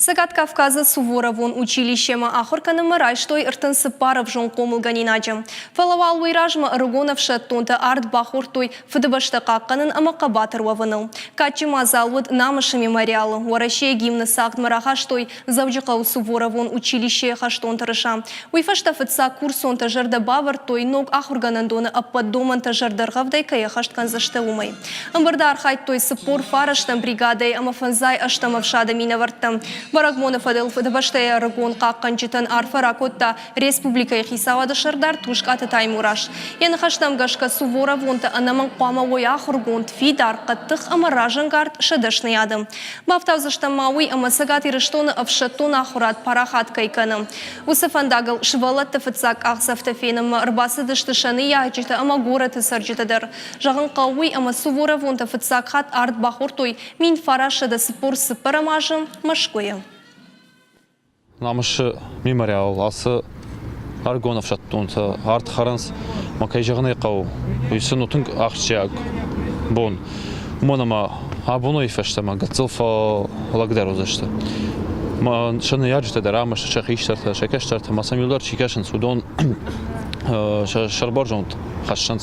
Цӕгат Кавказы Суворовон училищемӕ ахуыр кӕнынмӕ райстой 34 ӕвзонг хъомылгӕнинаджы. Фӕлӕ уал уый размӕ ӕрыгон ӕфсӕддонтӕ ард бахордтой Фыдыбӕстӕ хъахъхъӕнын ӕмӕ хъӕбатыр уӕвыныл. Кадджын мадзал уыд Намысы мемориалы. Уӕрӕсейы гимны цагъдмӕ рахастой Дзӕуджыхъӕуы Суворовон училищейы хӕстон тырыса. Уый фӕстӕ фыццаг курсонтӕ зӕрдӕ бавӕрдтой, ног ахуыргӕнӕндоны ӕппӕт домӕнтӕ зӕрдӕргъӕвдӕй кӕй ӕххӕст кӕндзысты, уымӕй. Ӕмбырды архайдтой 49 бригадӕйы ӕмӕ 58 ӕфсады минӕвӕрттӕ. Бӕрӕгбоны фӕдыл Фыдыбӕстӕйы ӕрыгон хъахъхъӕнджытӕн арфӕ ракодта республикӕйы хицауады сӕрдар Тускъаты Таймураз. Йӕ ныхӕстӕм гӕсгӕ суворовонтӕ ӕнӕмӕнг хъуамӕ уой ахуыргонд, фидар, хъӕддых ӕмӕ разӕнгард сӕ дӕсныйады. Бафтаудзыстӕм ма уый, ӕмӕ Цӕгат Ирыстоны ӕфсӕддон ахуырад парахат кӕй кӕны. Уыцы фӕндагыл сывӕллӕтты фыццаг къахдзӕфтӕ фенынмӕ ӕрбацыдысты сӕ ныййарджытӕ ӕмӕ горӕты цӕрджытӕ дӕр. Зӕгъын хъӕуы уый, ӕмӕ суворовонтӕ фыццаг хатт ард бахордтой 1944 азы Мӕскуыйы. Намысы мемориал ацы ӕрыгон ӕфсӕддонтӕ ард хӕрынц, ӕмӕ кӕй зӕгъын ӕй хъӕуы, уый сын у тынг ахсджиаг бон. Уымӕн ӕмӕ абонӕй фӕстӕмӕ гыццыл фӕлӕгдӕр уыдзысты. Сӕ ныййарджытӕ дӕр ӕмӕ сӕ хистӕртӕ, сӕ кӕстӕртӕ ӕмӕ сӕм иу дӕр чи кӕсынц, уыдон сӕ сӕрбӕрзонд хӕссынц.